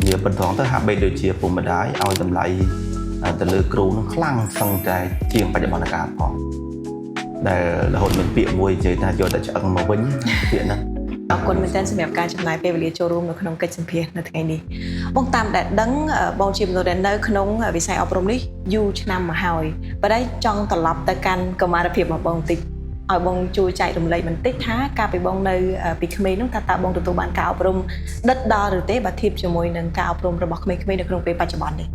និយាយប៉ុណ្ណឹងទៅហាក់បីដូចជាពុកម្ដាយឲ្យតម្លៃទៅលើគ្រូនឹងខ្លាំងសឹងតែជាងបច្ចុប្បន្នកាលផងដែលរហូតមានពាក្យមួយនិយាយថាយកតែឆ្អឹងមកវិញពាក្យហ្នឹង អរគុណមែនទែនសម្រាប់ការចំណាយពេលវេលាចូលរួមនៅក្នុងកិច្ចសម្ភាសន៍នៅថ្ងៃនេះបងតាមដែលដឹងបងជាមនុស្សដែលនៅក្នុងវិស័យអប់រំនេះយូរឆ្នាំមកហើយប៉ុន្តែចង់ត្រឡប់ទៅកាន់កុមារភាពរបស់បងបន្តិចឲ្យបងជួយចែករំលែកបន្តិចថាកាលពីបងនៅពីក្មេងនោះថាតើបងទទួលបានការអប់រំដិតដល់ឬទេបើធៀបជាមួយនឹងការអប់រំរបស់ក្មេងៗនៅក្នុងពេលបច្ចុប្បន្ននេះ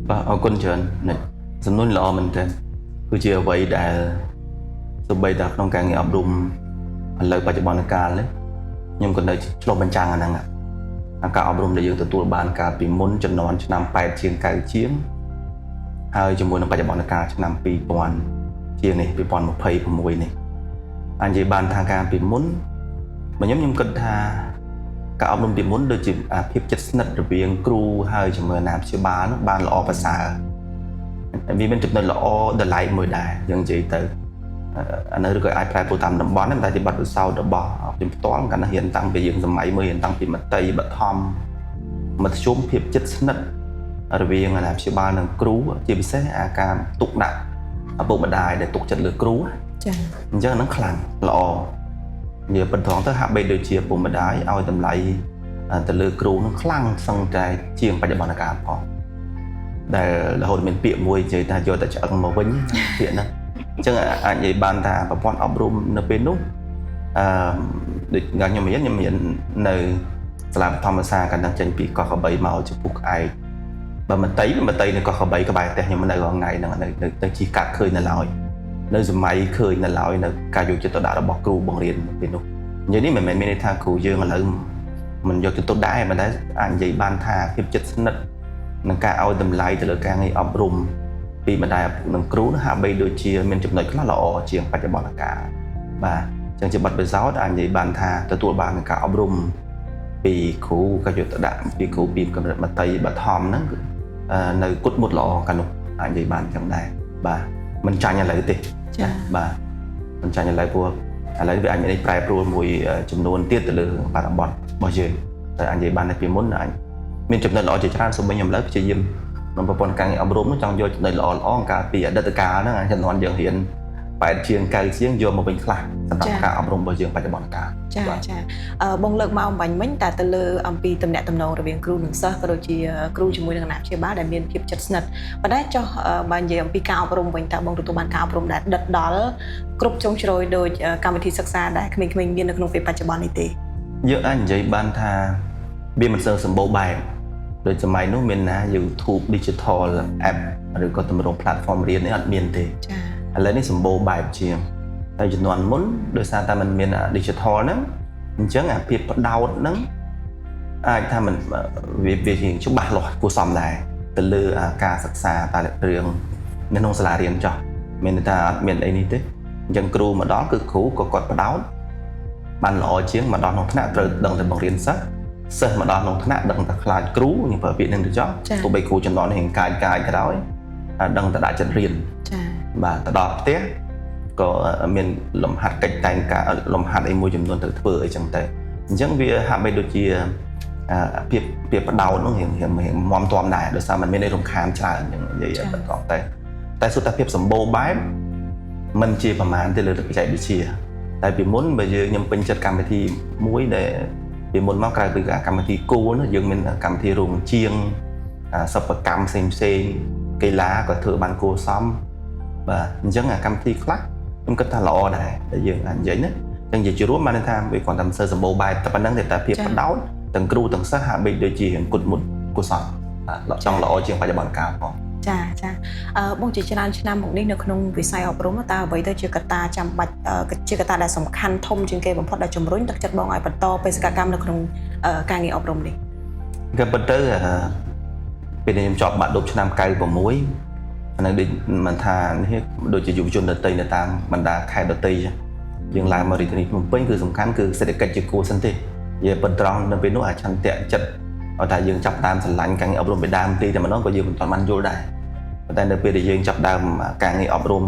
បាទអរគុណច្រើននិចសំណួរល្អមែនទែនគឺជាអ្វីដែលសូម្បីតែក្នុងការងារអប់រំឥឡូវបច្ចុប្បន្នកាលនេះខ្ញុំក៏នៅឆ្លុះបញ្ចាំងអាហ្នឹងអាការអប់រំដែលយើងទទួលបានកាលពីមុនចំនួនឆ្នាំ8ជាង9ជាងហើយជាមួយនឹងបច្ចុប្បន្នកាលឆ្នាំ2000ជាងនេះ2026នេះអញនិយាយបានថាកាលពីមុនមកខ្ញុំគិតថាការអប់រំពីមុនដូចជាអាភាពជិតស្និទ្ធរវាងគ្រូហើយជាមួយអាណាព្យាបាលនោះបានល្អប្រសើរវាមានចំណុចល្អដល់ឡែកមួយដែរយើងនិយាយទៅអានៅឬក៏អាចប្រែប្រួលតាមតំបន់ដែរតែជាបទពិសោធន៍របស់ខ្ញុំផ្ទាល់កាលណារៀនតាំងពីយើងសម័យមួយរៀនតាំងពីមត្តេយបឋមមធ្យមភាពជិតស្និទ្ធរវាងអាណាព្យាបាលនិងគ្រូជាពិសេសអាការទុកដាក់ឪពុកម្ដាយដែលទុកចិត្តលើគ្រូ ចា៎ អញ្ចឹងអាហ្នឹងខ្លាំងល្អនិយាយប៉ុណ្ណឹងទៅហាក់បីដូចជាពុកម្ដាយឲ្យតម្លៃទៅលើគ្រូនឹងខ្លាំងសឹងតែជាងបច្ចុប្បន្នកាលផងដែលរហូតមានពាក្យមួយនិយាយថាយកតែឆ្អឹងមកវិញពាក្យហ្នឹងអញ្ចឹងអាចនិយាយបានថាប្រព័ន្ធអប់រំនៅពេលនោះអឺដូចខ្ញុំរៀនខ្ញុំរៀននៅសាលាបឋមសាកាលហ្នឹងចេញពីកោះកបីមកចំពោះក្អែកបើមតីមតីនៅកោះកបីក្បែរផ្ទះខ្ញុំនៅរាល់ថ្ងៃហ្នឹងនៅទៅជិះកាត់ឃើញនៅឡើយនៅសម័យឃើញនៅឡើយនៅការយកចិត្តទុកដាក់របស់គ្រូបង្រៀនពេលនោះនិយាយនេះមិនមែនមានន័យថាគ្រូយើងឥឡូវមិនយកចិត្តទុកដាក់ទេប៉ុន្តែអាចនិយាយបានថាភាពជិតស្និទ្ធនិងការឲ្យតម្លៃទៅលើការងារអប់រំពីម្ដាយឪពុកនិងគ្រូនោះហាក់បីដូចជាមានចំណុចខ្លះល្អជាងបច្ចុប្បន្នកាលបាទអញ្ចឹងជាបទពិសោធន៍អាចនិយាយបានថាទទួលបាននឹងការអប់រំពីគ្រូក៏យកទៅដាក់ពីគ្រូពីកម្រិតមត្តេយបឋមហ្នឹងគឺនៅគុតមុតល្អកាលនោះអាចនិយាយបានអញ្ចឹងដែរបាទមិនចាញ់ឥឡូវទេ ចា៎ បាទមិនចាញ់ឥឡូវព្រោះឥឡូវវាអាចមានន័យប្រែប្រួលមួយចំនួនទៀតទៅលើបរិបទរបស់យើងតែអាចនិយាយបានតែពីមុនអាចមានចំណុចល្អជាច្រើនសូម្បីខ្ញុំឥឡូវព្យាយាមក្នុងប្រព័ន្ធការងារអប់រំនោះចង់យកចំណុចល្អល្អកាលពីអតីតកាលហ្នឹងជំនាន់យើងរៀន8ជាង9ជាងយកមកវិញខ្លះសម្រាប់ការអប់រំរបស់យើងបច្ចុប្បន្នកាល ចា បាទ ចាបងលើកមកអំបញ្ញមិញតែទៅលើអំពីទំនាក់ទំនងរវាងគ្រូនិងសិស្សក៏ដូចជាគ្រូជាមួយនឹងអាណាព្យាបាលដែលមានភាពជិតស្និទ្ធប៉ុន្តែចុះបើនិយាយអំពីការអប់រំវិញតើបងទទួលបានការអប់រំដែលដិតដល់គ្រប់ជ្រុងជ្រោយដោយកម្មវិធីសិក្សាដែលក្មេងៗមាននៅក្នុងពេលបច្ចុប្បន្ននេះទេ យើងអាចនិយាយបានថាវាមិនសូវសម្បូរបែបដូចសម័យនោះមានណា YouTube Digital App ឬក៏ទម្រង់ platform រៀននេះអត់មានទេ ចា ឥឡូវនេះសម្បូរបែបជាងតែជំនាន់មុនដោយសារតែมันមានអា digital ហ្នឹងអញ្ចឹងអាភាពផ្ដោតហ្នឹងអាចថាมันវាវាជាងច្បាស់លាស់គួរសមដែរទៅលើអាការសិក្សាតែរឿងនៅក្នុងសាលារៀនចោះមានន័យថាអត់មានអីនេះទេអញ្ចឹងគ្រូមកដល់គឺគ្រូក៏គាត់ផ្ដោតបានល្អជាងមកដល់ក្នុងថ្នាក់ត្រូវដឹងតែបង្រៀនសិស្សសិស្សមកដល់ក្នុងថ្នាក់ដឹងតែខ្លាចគ្រូខ្ញុំប្រើពាក្យហ្នឹងទៅចោះទោះបីគ្រូជំនាន់នេះរៀងកាយកាយក៏ដោយដឹងតែដាក់ចិត្តរៀន ចា បាទទៅដល់ផ្ទះក៏មានលំហាត់កិច្ចតែងការលំហាត់អីមួយចំនួនទៅធ្វើអីចឹងទៅអញ្ចឹងវាហាក់បីដូចជាភាពភាពបដោតនោះរៀងរៀងរៀងមមទាំដែរដោយសារมันមានអីរំខានច្រើនអញ្ចឹងនិយាយឲ្យបន្តតែតែសុទ្ធតែភាពសម្បូរបែបมันជាប្រមាណទៅលើបច្ចេកវិទ្យាតែពីមុនបើយើងខ្ញុំពេញចិត្តកម្មវិធីមួយដែលពីមុនមកក្រៅពីកម្មវិធីគួរនោះយើងមានកម្មវិធីរោងជាងសិប្បកម្មផ្សេងផ្សេងកីឡាក៏ធ្វើបានគួរសមបាទអញ្ចឹងអាកម្មវិធីខ្លះខ្ញុំគិតថាល្អដែរដែលយើងអាចនិយាយណាអញ្ចឹងនិយាយជារួមបានន័យថាវាគ្រាន់តែមិនសូវសម្បូរបែបតែប៉ុណ្្នឹងទេតែភាពផ្ដោតទាំងគ្រូទាំងសិស្សហាក់បីដូចជារៀងគុតមុតគួរសមបាទចង់ល្អជាងបច្ចុប្បន្នកាលផង ចាចាបងជាច្រើនឆ្នាំមកនេះនៅក្នុងវិស័យអប់រំតើអ្វីទៅជាកត្តាចាំបាច់ជាកត្តាដែលសំខាន់ធំជាងគេបំផុតដែលជំរុញទឹកចិត្តបងឲ្យបន្តបេសកកម្មនៅក្នុងការងារអប់រំនេះ ក៏ប៉ុន្តែពេលខ្ញុំចប់បាក់ឌុបឆ្នាំ96អានឹងដូចមិនថានេះដូចជាយុវជនដទៃនៅតាមបណ្ដាខេត្តដទៃយើងឡើងមករាជធានីភ្នំពេញគឺសំខាន់គឺសេដ្ឋកិច្ចជាគោលសិនទេនិយាយប៉ុន្ត្រង់នៅពេលនោះអាឆន្ទៈចិត្តឲ្យថាយើងចាប់តាមស្រឡាញ់ការងារអប់រំពីដើមទីតែម្ដងក៏យើងមិនទាន់បានយល់ដែរប៉ុន្តែនៅពេលដែលយើងចាប់ដើមការងារអប់រំ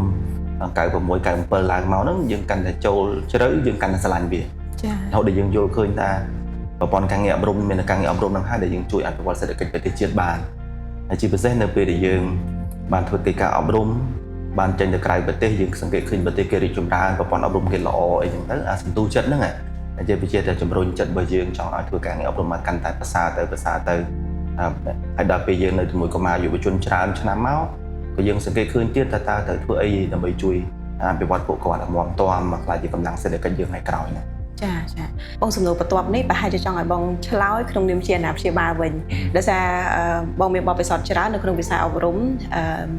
96 97ឡើងមកហ្នឹងយើងកាន់តែចូលជ្រៅយើងកាន់តែស្រឡាញ់វា ចា រហូតដល់យើងយល់ឃើញថាប្រ ប្រព័ន្ធការងារអប់រំមានការងារអប់រំនឹងហើយដែលយើងជួយអភិវឌ្ឍសេដ្ឋកិច្ចប្រទេសជាតិបានហើយជាពិសេសនៅពេលដែលយើងបានធ្វើកិច្ចការអប់រំបានចេញទៅក្រៅប្រទេសយើងសង្កេតឃើញប្រទេសគេរីកចម្រើនប្រព័ន្ធអប់រំគេល្អអីចឹងទៅអាសន្ទុះចិត្តហ្នឹងជាពិសេសតែជំរុញចិត្តរបស់យើងចង់ឲ្យធ្វើការងារអប់រំមកកាន់តែប្រសើរទៅប្រសើរទៅហើយដល់ពេលយើងនៅជាមួយកុមារយុវជនច្រើនឆ្នាំមកក៏យើងសង្កេតឃើញទៀតថាតើត្រូវធ្វើអីដើម្បីជួយអភិវឌ្ឍពួកគាត់ឲ្យមាំទាំមកក្លាយជាកម្លាំងសេដ្ឋកិច្ចយើងថ្ងៃក្រោយណា ចាចាបងសំណួរបន្ទាប់នេះប្រហែលជាចង់ឲ្យបងឆ្លើយក្នុងនាមជាអាណាព្យាបាលវិញដោយសារបងមានបទពិសោធន៍ច្រើននៅក្នុងវិស័យអប់រំ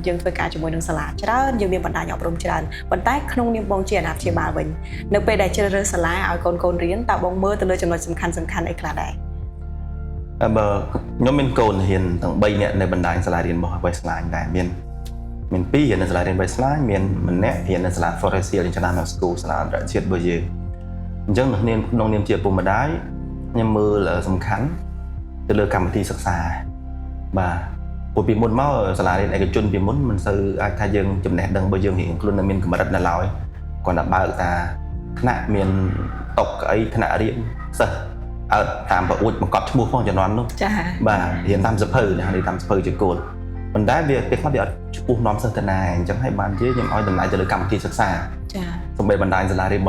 យើងធ្វើការជាមួយនឹងសាលាច្រើនយើងមានបណ្ដាញអប់រំច្រើនប៉ុន្តែក្នុងនាមបងជាអាណាព្យាបាលវិញនៅពេលដែលជ្រើសរើសសាលាឲ្យកូនៗរៀនតើបងមើលទៅលើចំណុចសំខាន់សំខាន់អីខ្លះដែរ បើខ្ញុំមានកូនរៀនទាំង3នាក់នៅបណ្ដាញសាលារៀនរបស់ Westline ដែរមាន2រៀននៅសាលារៀន Westline មានម្នាក់រៀននៅសាលា Forest Hill International School សាលាអន្តរជាតិរបស់យើងអញ្ចឹងក្នុងនាមជាឪពុកម្ដាយខ្ញុំមើលសំខាន់ទៅលើកម្មវិធីសិក្សាបាទព្រោះពីមុនមកសាលារៀនឯកជនពីមុនមិនសូវអាចថាយើងចំណេះដឹងរបស់យើងរៀងខ្លួននៅមានកម្រិតនៅឡើយគ្រាន់តែបើកតាថ្នាក់មានតុកៅអីថ្នាក់រៀនសិស្សអើតាមប្រអួចបង្កត់ឈ្មោះផងជំនាន់នោះចាបាទរៀនតាមសភៅណារៀនតាមសភៅជាគោលប៉ុន្តែវាពេលខ្លះវាអត់ឆ្ពោះនាំសិស្សទៅណាអញ្ចឹងហើយបានជាខ្ញុំឲ្យតម្លៃទៅលើកម្មវិធីសិក្សាចាសូម្បីបណ្ដាញសាលារៀនរ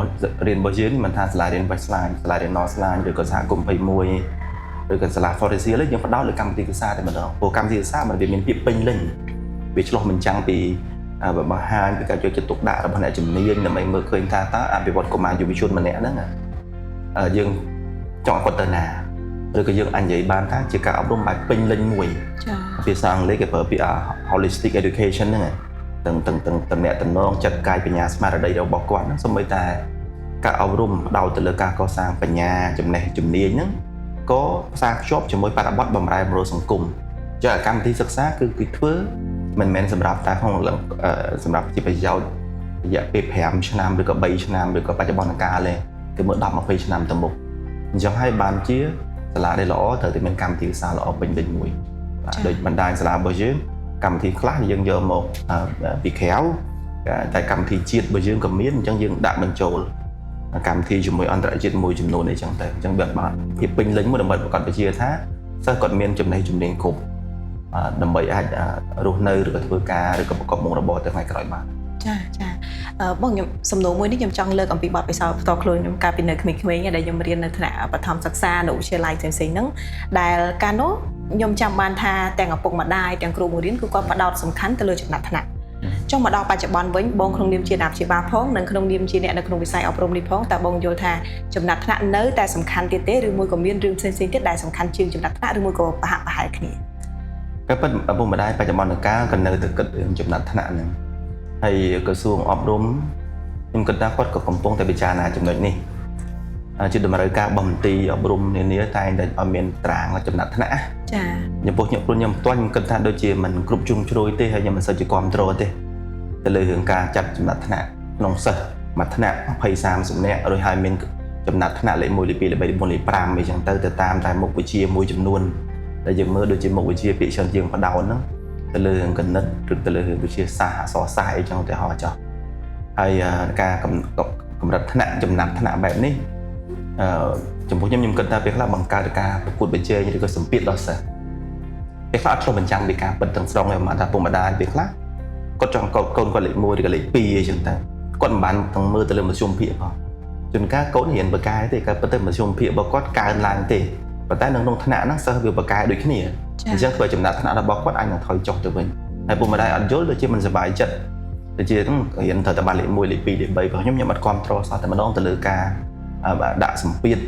បស់យើងមិនថាសាលារៀន Westline សាលារៀន Northline ឬក៏សហគមន៍21ឬក៏សាលា Forest Hill យើងផ្ដោតលើកម្មវិធីសិក្សាតែម្ដងព្រោះកម្មវិធីសិក្សាมันវាមានភាពពេញលេញវាឆ្លុះបញ្ចាំងពីបង្ហាញពីការយកចិត្តទុកដាក់របស់អ្នកជំនាញដើម្បីមើលឃើញថាតើអភិវឌ្ឍកុមារយុវជនម្នាក់ហ្នឹងយើងចង់គាត់ទៅណាឬក៏យើងអាចនិយាយបានថាជាការអប់រំបែបពេញលេញមួយចាភាសាអង់គ្លេសគេប្រើពាក្យ holistic education ហ្នឹងទាំងទាំងទាំងតំណែងតំណងចិត្តកាយបញ្ញាស្មារតីរបស់គាត់ហ្នឹងសូម្បីតែការអប់រំផ្ដោតទៅលើការកសាងបញ្ញាចំណេះជំនាញហ្នឹងក៏ផ្សារភ្ជាប់ជាមួយបរិបទបម្រែបម្រួលសង្គមចាកម្មវិធីសិក្សាគឺគេធ្វើមិនមែនសម្រាប់តែក្នុងសម្រាប់ជាប្រយោជន៍រយៈពេល5ឆ្នាំឬក៏3ឆ្នាំឬក៏បច្ចុប្បន្នកាលទេគឺមើល10 20ឆ្នាំទៅមុខអញ្ចឹងហើយបានជាសាលាដែលល្អត្រូវតែមានកម្មវិធីសិក្សាល្អពេញលេញមួយបាទដូចបណ្ដាញសាលារបស់យើងកម្មវិធីខ្លះយើងយកមកពីក្រៅតែកម្មវិធីជាតិរបស់យើងក៏មានអញ្ចឹងយើងដាក់បញ្ចូលកម្មវិធីជាមួយអន្តរជាតិមួយចំនួនអីចឹងទៅអញ្ចឹងវាបានភាពពេញលេញមួយដើម្បីប្រកាសបញ្ជាថាសិស្សគាត់មានចំណេះជំនាញគ្រប់ដើម្បីអាចរស់នៅឬក៏ធ្វើការឬក៏ប្រកបមុខរបរទៅថ្ងៃក្រោយបានចាចាបងខ្ញុំសំណួរមួយនេះខ្ញុំចង់លើកអំពីបទពិសោធន៍ផ្ទាល់ខ្លួនខ្ញុំកាលពីនៅក្មេងៗដែលខ្ញុំរៀននៅថ្នាក់បឋមសិក្សានៅវិទ្យាល័យផ្សេងៗហ្នឹងដែលកាលនោះខ្ញុំចាំបានថាទាំងឪពុកម្ដាយទាំងគ្រូបង្រៀនគឺគាត់ផ្ដោតសំខាន់ទៅលើចំណាត់ថ្នាក់ចុះមកដល់បច្ចុប្បន្នវិញបងក្នុងនាមជាអាណាព្យាបាលផងនិងក្នុងនាមជាអ្នកនៅក្នុងវិស័យអប់រំនេះផងតើបងយល់ថាចំណាត់ថ្នាក់នៅតែសំខាន់ទៀតទេឬមួយក៏មានរឿងផ្សេងៗទៀតដែលសំខាន់ជាងចំណាត់ថ្នាក់ឬមួយក៏ប្រហាក់ប្រហែលគ្នាក៏ពិតឪពុកម្ដាយបច្ចុប្បន្នកាលក៏នៅតែគិតរឿងចំណាត់ថ្នាក់ហ្នឹងហើយក្រសួងអប់រំខ្ញុំគិតថាគាត់ក៏កំពុងតែពិចារណាចំណុចនេះជាតម្រូវការបោះមន្ទីរអប់រំនានាតែងតែឲ្យមានត្រាងចំណាត់ថ្នាក់ចាចំពោះខ្ញុំខ្លួនខ្ញុំផ្ទាល់ខ្ញុំគិតថាដូចជាមិនគ្រប់ជ្រុងជ្រោយទេហើយខ្ញុំមិនសូវជាគាំទ្រទេទៅលើរឿងការចាត់ចំណាត់ថ្នាក់ក្នុងសិស្សមួយថ្នាក់20 30នាក់រួចហើយមានចំណាត់ថ្នាក់លេខ1លេខ2លេខ3លេខ4លេខ5អីចឹងទៅទៅតាមតែមុខវិជ្ជាមួយចំនួនដែលយើងមើលដូចជាមុខវិជ្ជាពាក្យច្រើនជាងបដោនហ្នឹងទៅលើរឿងគណិតឬទៅលើរឿងវិទ្យាសាស្ត្រអក្សរសាស្ត្រអីចឹងឧទាហរណ៍ចុះហើយការកម្រិតថ្នាក់ចំណាត់ថ្នាក់បែបនេះចំពោះខ្ញុំគិតថាពេលខ្លះបង្កើតការប្រកួតប្រជែងឬក៏សម្ពាធដល់សិស្សពេលខ្លះអត់ឆ្លុះបញ្ចាំងពីការពិតទាំងស្រុងទេមកថាពុកម្ដាយពេលខ្លះគាត់ចង់កូនគាត់លេខ1ឬក៏លេខ2អីចឹងទៅគាត់មិនបានទាំងមើលទៅលើមធ្យមភាគផងជួនកាលកូនរៀនបកែទេក៏ពិតទៅមធ្យមភាគរបស់គាត់កើនឡើងទេប៉ុន្តែនៅក្នុងថ្នាក់ហ្នឹងសិស្សវាបកែដូចគ្នាអញ្ចឹងធ្វើចំណាត់ថ្នាក់របស់គាត់អាចនឹងថយចុះទៅវិញហើយពុកម្ដាយអត់យល់ដូចជាមិនសប្បាយចិត្តដូចជាហ្នឹងរៀនត្រូវតែបានលេខ1លេខ2លេខ3របស់ខ្ញុំអត់គាំទ្រសោះតែម្ដងទៅលើការដាក់សម្ពាធ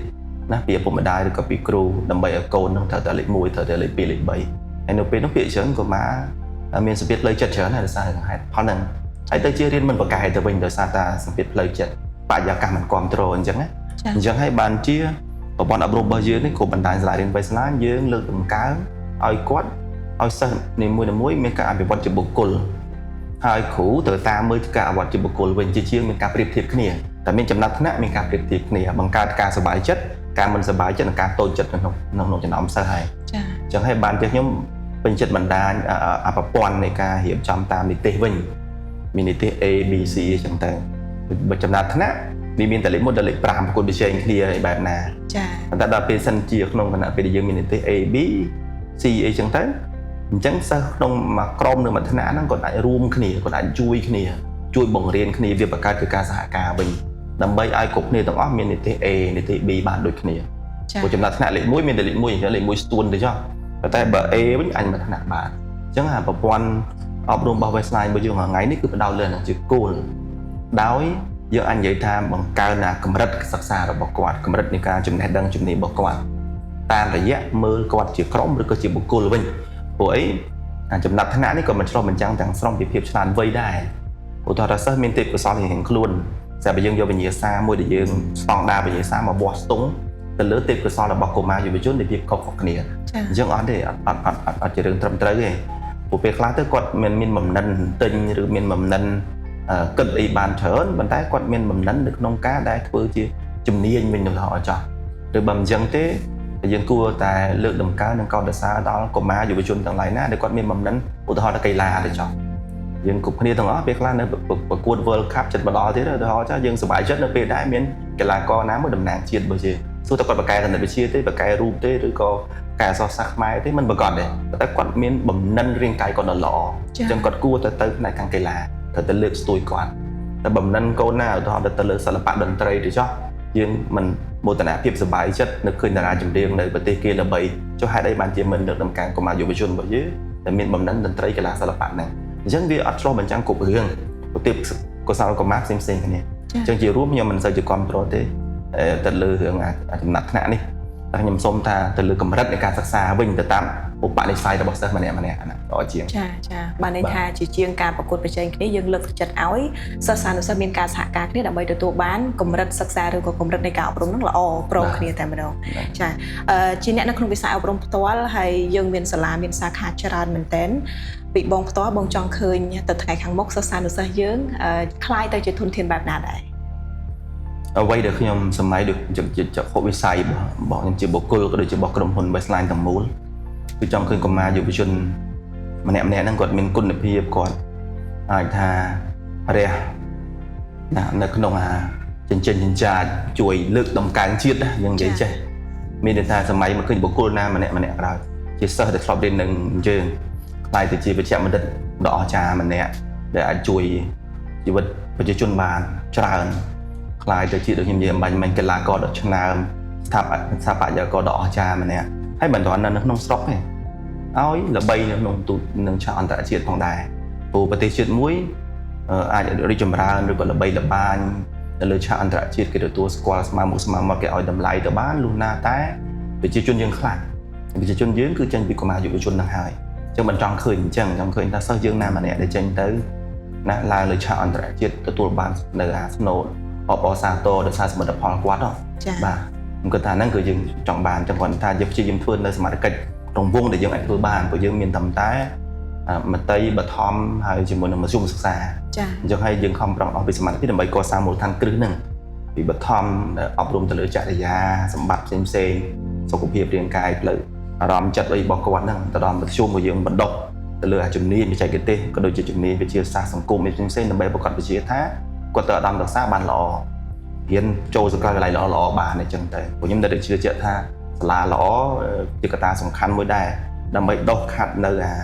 ណាពីឪពុកម្ដាយឬក៏ពីគ្រូដើម្បីឲ្យកូននឹងត្រូវតែលេខ1ត្រូវតែលេខ2លេខ3ហើយនៅពេលនោះពាក្យច្រើនក៏មកមានសម្ពាធផ្លូវចិត្តច្រើនហើយដោយសារហេតុផលហ្នឹងហើយទៅជារៀនមិនប្រកែទៅវិញដោយសារតែសម្ពាធផ្លូវចិត្តបរិយាកាសមិនគាំទ្រអញ្ចឹងណាអញ្ចឹងហើយបានជាប្រព័ន្ធអប់រំរបស់យើងនេះក៏បណ្ដាញសាលារៀន Westline យើងលើកតម្កើងឲ្យគាត់ឲ្យសិស្សនីមួយៗមានការអភិវឌ្ឍជាបុគ្គលហើយគ្រូត្រូវតាមមើលការអភិវឌ្ឍជាបុគ្គលវិញជាជាងមានការប្រៀបធៀបគ្នាតែមានចំណាត់ថ្នាក់មានការប្រៀបធៀបគ្នាបង្កើតការសប្បាយចិត្តការមិនសប្បាយចិត្តនិងការតូចចិត្តក្នុងចំណោមសិស្សហើយចាអញ្ចឹងហើយបានជាខ្ញុំពេញចិត្តបណ្ដាញអប្រព័ន្ធនៃការរៀបចំតាមនិទេសវិញមាននិទេស A B C អញ្ចឹងទៅបើចំណាត់ថ្នាក់ វាមានតែលេខ1ដល់លេខ5ប្រកួតប្រជែងគ្នាឯបែបណា ចា ប៉ុន្តែដល់ពេលសិនជាក្នុងគណៈពេលដែលយើងមាននិទ្ទេស A B C អីចឹងទៅអញ្ចឹងសិស្សក្នុងមួយក្រុមនៅមួយថ្នាក់ហ្នឹងគាត់អាចរួមគ្នាគាត់អាចជួយគ្នាជួយបង្រៀនគ្នាវាបង្កើតជាការសហការវិញដើម្បីឲ្យគ្រប់គ្នាទាំងអស់មាននិទ្ទេស A និទ្ទេស B បានដូចគ្នា ចា ព្រោះចំណាត់ថ្នាក់លេខ1មានតែលេខ1អញ្ចឹងលេខ1ស្ទួនទៅចុះប៉ុន្តែបើ A វិញអញមួយថ្នាក់បានអញ្ចឹងអាប្រព័ន្ធអប់រំរបស់ Westline របស់យើងរាល់ថ្ងៃនេះគឺផ្ដោតលើហ្នឹងជាគោលដោយយើងអាចនិយាយថាបង្កើនអាកម្រិតសិក្សារបស់គាត់កម្រិតនៃការចំណេះដឹងជំនាញរបស់គាត់តាមរយៈមើលគាត់ជាក្រុមឬក៏ជាបុគ្គលវិញព្រោះអីអាចំណាត់ថ្នាក់នេះក៏មិនឆ្លុះបញ្ចាំងទាំងស្រុងពីភាពឆ្លាតវៃដែរឧទាហរណ៍សិស្សមានទេពកោសល្យរៀងៗខ្លួនតែបើយើងយកវិញ្ញាសាមួយដែលយើងស្តង់ដារវិញ្ញាសាមកវាស់ស្ទង់ទៅលើទេពកោសល្យរបស់កុមារយុវជននៃភាពខុសៗគ្នា ចា អញ្ចឹងអត់ទេអត់អត់អត់អត់អត់ជារឿងត្រឹមត្រូវទេព្រោះពេលខ្លះទៅគាត់មានមានបំណិនទិញឬមានបំណិនគិតអីបានច្រើនប៉ុន្តែគាត់មានបំណិននៅក្នុងការដែលធ្វើជាជំនាញវិញទៅដល់ចោះឬបើមិនអញ្ចឹងទេយើងគួរតែលើកតម្កើងនិងកោតសរសើរដល់កុមារយុវជនទាំងឡាយណាដែលគាត់មានបំណិនឧទាហរណ៍ដល់កីឡាទៅចោះយើងគ្រប់គ្នាទាំងអស់ពេលខ្លះនៅប្រកួត World Cup ចិត្តមកដល់ទៀតឧទាហរណ៍ចាយើងសប្បាយចិត្តនៅពេលដែលមានកីឡាករណាមួយតំណាងជាតិរបស់យើងទោះតែគាត់បកកែគណិតវិទ្យាទេបកកែរូបទេឬក៏កែអក្សរសាស្ត្រខ្មែរទេមិនប្រកាសទេតែគាត់មានបំណិនរាងកាយគាត់ដ៏ល្អអញ្ចឹងគាត់គួរទៅទៅផ្នែកខាងកីឡាត្រូវទៅលើកស្ទួយគាត់តែបំណិនកូនណាឧទាហរណ៍ទៅលើសិល្បៈតន្ត្រីទៅចោះយើងមិនមោទនភាពសប្បាយចិត្តនៅឃើញតារាចម្រៀងនៅប្រទេសគេល្បីចុះហេតុអីបានជាមិនលើកតម្កើងកុមារយុវជនរបស់យើងដែលមានបំណិនតន្ត្រីកីឡាសិល្បៈហ្នឹងអញ្ចឹងវាអត់ឆ្លុះបញ្ចាំងគ្រប់រឿងប្រទេសកុសលកុមារផ្សេងៗគ្នាអញ្ចឹងជារួមខ្ញុំមិនសូវជាគាំទ្រទេទៅលើរឿងចំណាត់ថ្នាក់នេះតែខ្ញុំសូមថាទៅលើកម្រិតនៃការសិក្សាវិញទៅតាមឧបនិស្ស័យរបស់សិស្សម្នាក់ៗណាល្អជាង ចាចាបានន័យថាជាជាងការប្រកួតប្រជែងគ្នាយើងលើកទឹកចិត្តឲ្យសិស្សានុសិស្សមានការសហការគ្នាដើម្បីទទួលបានកម្រិតសិក្សាឬក៏កម្រិតនៃការអប់រំនឹងល្អព្រមគ្នាតែម្ដងចាជាអ្នកនៅក្នុងវិស័យអប់រំផ្ទាល់ហើយយើងមានសាលាមានសាខាច្រើនមែនទែនពីបងផ្ទាល់បងចង់ឃើញទៅថ្ងៃខាងមុខសិស្សានុសិស្សយើងក្លាយទៅជាធនធានបែបណាដែរ អ្វីដែលខ្ញុំសម័យដូចជាចក្ខុវិស័យរបស់ខ្ញុំជាបុគ្គលក៏ដូចជារបស់ក្រុមហ៊ុន Westline ទាំងមូលគឺចង់ឃើញកុមារយុវជនម្នាក់ៗហ្នឹងគាត់មានគុណភាពគាត់អាចថារះណានៅក្នុងអាចិញ្ចឹមចិញ្ចាចជួយលើកតម្កើងជាតិណាយើងនិយាយចេះមានន័យថាសម័យមកឃើញបុគ្គលណាម្នាក់ៗក្រោយជាសិស្សដែលធ្លាប់រៀននឹងយើងក្លាយទៅជាវិជ្ជបណ្ឌិតដ៏អស្ចារ្យម្នាក់ដែលអាចជួយជីវិតប្រជាជនបានច្រើនក្លាយទៅជាដូចខ្ញុំនិយាយអំបញ្ញមិញកីឡាករដ៏ឆ្នើមស្ថាបត្យករដ៏អស្ចារ្យម្នាក់ហើយមិនគ្រាន់តែនៅក្នុងស្រុកទេឲ្យល្បីនៅក្នុងទូនឹងឆាកអន្តរជាតិផងដែរព្រោះប្រទេសជាតិមួយអាចរីកចម្រើនឬក៏ល្បីល្បាញនៅលើឆាកអន្តរជាតិគេទទួលស្គាល់ស្មើមុខស្មើមាត់គេឲ្យតម្លៃទៅបានលុះណាតែប្រជាជនយើងខ្លាំងប្រជាជនយើងគឺចេញពីកុមារយុវជននឹងហើយអញ្ចឹងមិនចង់ឃើញអញ្ចឹងចង់ឃើញថាសិស្សយើងណាម្នាក់ដែលចេញទៅណាឡើងលើឆាកអន្តរជាតិទទួលបាននៅអាស្នូអបអរសាទរដោយសារសមិទ្ធផលគាត់ហ៎ ចា បាទខ្ញុំគិតថាហ្នឹងគឺយើងចង់បានចឹងគាត់ថាយើងព្យាយាមធ្វើនៅសមត្ថកិច្ចរង្វង់ដែលយើងអាចធ្វើបានព្រោះយើងមានតែតែមតិបឋមហើយជាមួយនឹងមធ្យមសិក្សា ចា អញ្ចឹងហើយយើងខំប្រឹងអស់ពីសមត្ថភាពដើម្បីកសាងមូលដ្ឋានគ្រឹះហ្នឹងពីបឋមអប់រំទៅលើចរិយាសម្បត្តិផ្សេងផ្សេងសុខភាពរាងកាយផ្លូវអារម្មណ៍ចិត្តអីរបស់គាត់ហ្នឹងទៅដល់មធ្យមរបស់យើងបណ្ដុះទៅលើអាជំនាញបច្ចេកទេសក៏ដូចជាជំនាញវិទ្យាសាស្ត្រសង្គមផ្សេងផ្សេងដើម្បីប្រកបវិជ្ជាថាគាត់ទៅឧត្តមសិក្សាបានល្អរៀនចូលសាកលវិទ្យាល័យល្អល្អបានអញ្ចឹងទៅព្រោះខ្ញុំនៅតែជឿជាក់ថាសាលាល្អជាកត្តាសំខាន់មួយដែរដើម្បីដោះខាត់នៅអា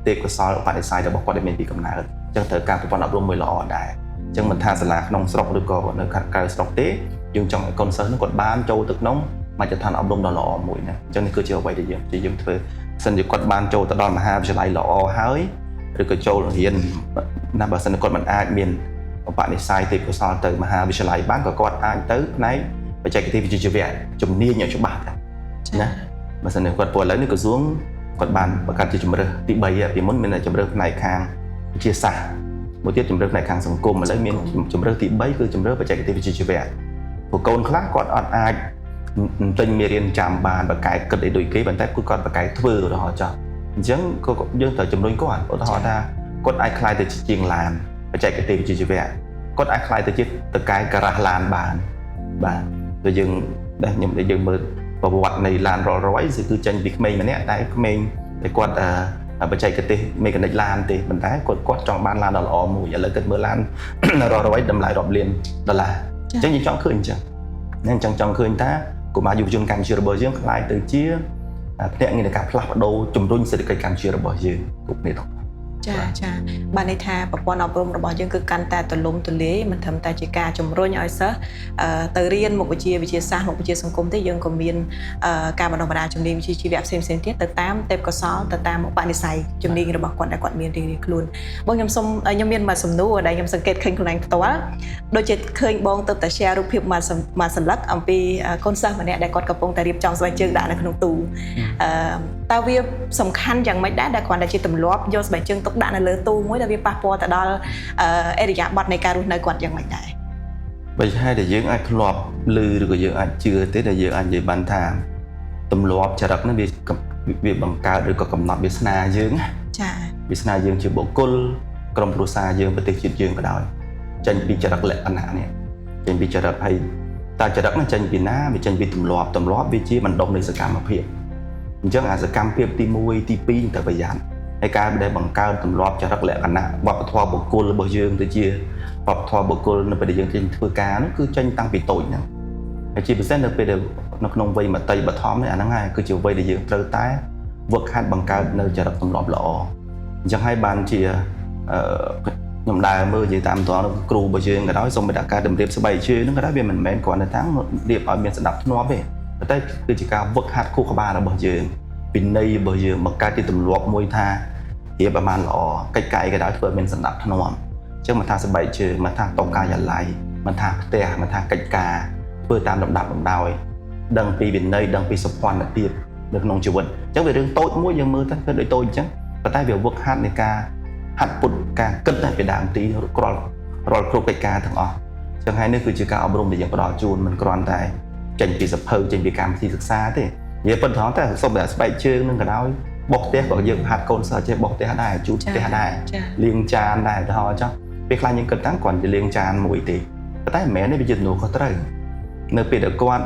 ទេពកោសល្យឧបនិស្ស័យរបស់គាត់ដែលមានពីកំណើតអញ្ចឹងត្រូវការប្រព័ន្ធអប់រំមួយល្អដែរអញ្ចឹងមិនថាសាលាក្នុងស្រុកឬក៏នៅខាងក្រៅស្រុកទេយើងចង់ឲ្យកូនសិស្សនោះគាត់បានចូលទៅក្នុងមជ្ឈដ្ឋានអប់រំដ៏ល្អមួយណាអញ្ចឹងនេះគឺជាអ្វីដែលយើងព្យាយាមធ្វើសិនជាគាត់បានចូលទៅដល់មហាវិទ្យាល័យល្អហើយឬក៏ចូលរៀនណាបើសិនគាត់មិនអាចមានឧបនិស្ស័យទេពកោសល្យទៅមហាវិទ្យាល័យបានក៏គាត់អាចទៅផ្នែកបច្ចេកទេសវិជ្ជាជីវៈជំនាញឲ្យច្បាស់ដែរណាបើសិនជាគាត់ព្រោះឥឡូវនេះក្រសួងគាត់បានបង្កើតជាជំរើសទី3ពីមុនមានតែជំរើសផ្នែកខាងវិទ្យាសាស្ត្រមួយទៀតជំរើសផ្នែកខាងសង្គមឥឡូវមានជំរើសទី3គឺជំរើសបច្ចេកទេសវិជ្ជាជីវៈព្រោះកូនខ្លះគាត់អត់អាចទិញមេរៀនចាំបានបកកែគិតអីដូចគេប៉ុន្តែគឺគាត់បកកែធ្វើឧទាហរណ៍ចោះអញ្ចឹងក៏យើងត្រូវជំរុញគាត់ឧទាហរណ៍ថាគាត់អាចក្លាយទៅជាជាងឡានបច្ចេកទេសវិជ្ជាជីវៈគាត់អាចក្លាយទៅជាតកែការ៉ាស់ឡានបានបាទដូចយើងដែលខ្ញុំដែលយើងមើលប្រវត្តិនៃឡាន Rolls Royce គឺចេញពីក្មេងម្នាក់តែក្មេងតែគាត់បច្ចេកទេសមេកានិកឡានទេប៉ុន្តែគាត់ចង់បានឡានដ៏ល្អមួយឥឡូវគាត់មើលឡាន Rolls Royce តម្លៃរាប់លានដុល្លារ អញ្ចឹងយើងចង់ឃើញអញ្ចឹងណាអញ្ចឹងចង់ឃើញថាកុមារយុវជនកម្ពុជារបស់យើងក្លាយទៅជាភ្នាក់ងារនៃការផ្លាស់ប្ដូរជំរុញសេដ្ឋកិច្ចកម្ពុជារបស់យើងគ្រប់គ្នាទាំង ចាចាបានន័យថាប្រព័ន្ធអប់រំរបស់យើងគឺកាន់តែទូលំទូលាយមិនត្រឹមតែជាការជំរុញឲ្យសិស្សទៅរៀនមុខវិជ្ជាវិទ្យាសាស្ត្រមុខវិជ្ជាសង្គមទេយើងក៏មានការបណ្ដុះបណ្ដាលជំនាញវិជ្ជាជីវៈផ្សេងៗទៀតទៅតាមទេពកោសល្យទៅតាមឧបនិស្ស័យជំនាញរបស់គាត់ដែលគាត់មានរៀងៗខ្លួនបងខ្ញុំសូមខ្ញុំមានមួយសំណួរដែលខ្ញុំសង្កេតឃើញខ្លួនឯងផ្ទាល់ដូចជាឃើញបងទៅតែ share រូបភាពមួយមួយសន្លឹកអំពីកូនសិស្សម្នាក់ដែលគាត់កំពុងតែរៀបចំស្បែកជើងដាក់នៅក្នុងទូអឺតើវាសំខាន់យ៉ាងម៉េចដែរដែលគ្រាន់តែជាទម្លាប់យកស្បែកជើងទុកដាក់នៅលើទូមួយដែលវាប៉ះពាល់ទៅដល់អរិយាប័ត្រនៃការរស់នៅគាត់យ៉ាងម៉េចដែរ បើហេតុដែលយើងអាចធ្លាប់ឮឬក៏យើងអាចជឿទេដែលយើងអាចនិយាយបានថាទម្លាប់ចរិតហ្នឹងវាវាបង្កើតឬក៏កំណត់វាសនាយើងណា ចា វាសនាយើងជាបុគ្គលក្រុមគ្រួសារយើងប្រទេសជាតិយើងក៏ដោយចេញពីចរិតលក្ខណៈនេះចេញពីចរិតហើយតើចរិតហ្នឹងចេញពីណាវាចេញពីទម្លាប់ទម្លាប់វាជាបណ្ដុំនៃសកម្មភាពអញ្ចឹងអាសកម្មភាពទី1ទី2ត្រូវប្រយ័ត្នហើយការដែលបង្កើតទម្លាប់ចរិតលក្ខណៈវប្បធម៌បុគ្គលរបស់យើងទៅជាវប្បធម៌បុគ្គលនៅពេលដែលយើងចេញធ្វើការនោះគឺចេញតាំងពីតូចហ្នឹងហើយជាពិសេសនៅពេលដែលនៅក្នុងវ័យមត្តេយ្យបឋមនេះអាហ្នឹងហើយគឺជាវ័យដែលយើងត្រូវតែវឹកហាត់បង្កើតនៅចរិតទម្លាប់ល្អអញ្ចឹងហើយបានជាអឺខ្ញុំដើរមើលនិយាយតាមត្រង់គ្រូរបស់យើងក៏ដោយសូម្បីតែការតម្រៀបស្បែកជើងហ្នឹងក៏ដោយវាមិនមែនគ្រាន់តែថារៀបឲ្យមានសណ្ដាប់ធ្នាប់ទេប៉ុន្តែគឺជាការវឹកហាត់ខួរក្បាលរបស់យើងពិន័យរបស់យើងបង្កើតជាទម្លាប់មួយថារៀបឲ្យបានល្អកិច្ចការអីក៏ដោយធ្វើឲ្យមានសណ្ដាប់ធ្នាប់អញ្ចឹងមិនថាស្បែកជើងមិនថាតុការិយាល័យមិនថាផ្ទះមិនថាកិច្ចការធ្វើតាមលំដាប់លំដោយដឹងពីវិន័យដឹងពីសោភ័ណភាពនៅក្នុងជីវិតអញ្ចឹងវារឿងតូចមួយយើងមើលទៅគឺដូចតូចអញ្ចឹងប៉ុន្តែវាវឹកហាត់នៃការហាត់ពុតការគិតតែពីដើមទីរាល់រាល់គ្រប់កិច្ចការទាំងអស់អញ្ចឹងហើយនេះគឺជាការអប់រំដែលយើងផ្ដល់ជូនមិនគ្រាន់តែចេញពីសភៅចេញពីកម្មវិធីសិក្សាទេនិយាយប៉ុណ្ណឹងតែសូមតែស្បែកជើងនឹងក៏ដោយបោសផ្ទះក៏យើងហាត់កូនសិស្សចេះបោសផ្ទះដែរជូតផ្ទះដែរ ចា លាងចានដែរឧទាហរណ៍ចុះពេលខ្លះយើងគិតថាគ្រាន់តែលាងចានមួយទេប៉ុន្តែមិនមែនទេវាជាទំនួលខុសត្រូវនៅពេលដែលគាត់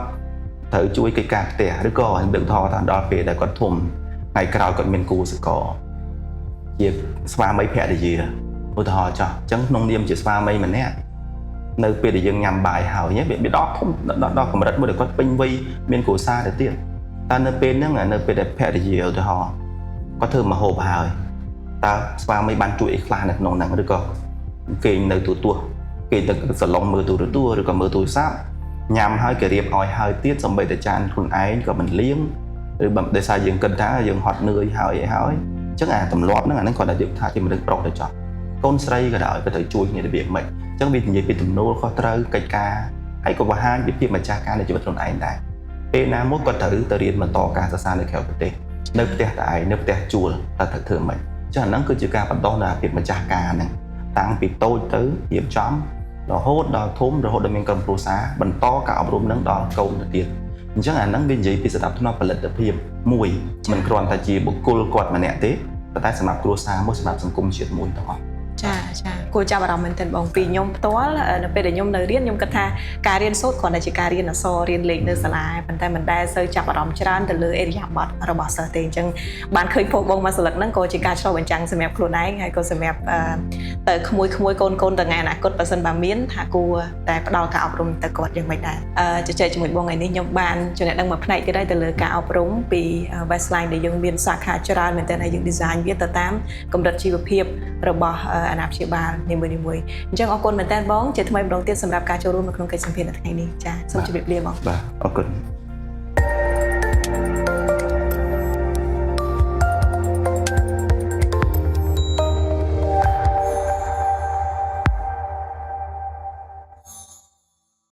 ត្រូវជួយកិច្ចការផ្ទះឬក៏ខ្ញុំលើកឧទាហរណ៍ថាដល់ពេលដែលគាត់ធំថ្ងៃក្រោយគាត់មានគូសកលជាស្វាមីភរិយាឧទាហរណ៍ចុះអញ្ចឹងក្នុងនាមជាស្វាមីម្នាក់នៅពេលដែលយើងញ៉ាំបាយហើយវាដល់ធំដល់ដល់កម្រិតមួយដែលគាត់ពេញវ័យមានគ្រួសារទៅទៀតតែនៅពេលហ្នឹងនៅពេលដែលភរិយាឧទាហរណ៍គាត់ធ្វើម្ហូបហើយតើស្វាមីបានជួយអីខ្លះនៅក្នុងហ្នឹងឬក៏គេងនៅទូទស្សន៍គេទៅសឡុងមើលទូរទស្សន៍ឬក៏មើលទូរស័ព្ទញ៉ាំហើយគេរៀបឲ្យហើយទៀតសម្បីតែចានខ្លួនឯងក៏មិនលាងឬបើដោយសារយើងគិតថាយើងហត់នឿយហើយអីហើយអញ្ចឹងអាទម្លាប់ហ្នឹងអាហ្នឹងគាត់តែយកថាជាមនុស្សប្រុសទៅចោះកូនស្រីក៏ដោយក៏ត្រូវជួយគ្នារបៀបម៉េចអញ្ចឹងវានិយាយពីទំនួលខុសត្រូវកិច្ចការហើយក៏បង្ហាញពីភាពម្ចាស់ការនៃជីវិតខ្លួនឯងដែរពេលណាមួយគាត់ត្រូវទៅរៀនបន្តការសិក្សានៅក្រៅប្រទេសនៅផ្ទះតែឯងនៅផ្ទះជួលតើត្រូវធ្វើម៉េចចឹងអាហ្នឹងគឺជាការបណ្ដុះដល់ភាពម្ចាស់ការហ្នឹងតាំងពីតូចទៅរៀបចំរហូតដល់ធំរហូតដល់មានក្រុមគ្រួសារបន្តការអប់រំហ្នឹងដល់កូនទៅទៀតអញ្ចឹងអាហ្នឹងវានិយាយពីសណ្ដាប់ធ្នាប់ផលិតភាពមួយមិនគ្រាន់តែជាបុគ្គលគាត់ម្នាក់ទេប៉ុន្តែសម្រាប់គ្រួសារមួយសម្រាប់សង្គមជាតិមួយទាំងអស់ ចាចាគួរចាប់អារម្មណ៍មែនទែនបងពីខ្ញុំផ្ទាល់នៅពេលដែលខ្ញុំនៅរៀនខ្ញុំគិតថាការរៀនសូត្រគ្រាន់តែជាការរៀនអក្សររៀនលេខនៅសាលាប៉ុន្តែមិនដែលសូវចាប់អារម្មណ៍ច្រើនទៅលើអេរិយាបថរបស់សិស្សទេអញ្ចឹងបានឃើញពោបងមួយស្លឹកហ្នឹងក៏ជាការឆ្លុះបញ្ចាំងសម្រាប់ខ្លួនឯងហើយក៏សម្រាប់ទៅក្មួយក្មួយកូនកូនទៅថ្ងៃអនាគតបើសិនបើមានថាគួរតែផ្ដល់ការអប់រំទៅគាត់យ៉ាងម៉េចដែរជជែកជាមួយបងថ្ងៃនេះខ្ញុំបានចំណេះដឹងមួយផ្នែកទៀតដែរទៅលើការអប់រំពី Westline ដែលយើងមានសាខាច្រើនមែនទែនហើយយើង design វាទៅតាមកម្រិតជីវភាពរបស់អាណាព្យាបាលនីមួយៗអញ្ចឹងអរគុណមែនទែនបងជាថ្មីម្ដងទៀតសម្រាប់ការចូលរួមនៅក្នុងកិច្ចសម្ភាសន៍នៅថ្ងៃនេះចាសូមជម្រាបលាបង បាទអរគុណ។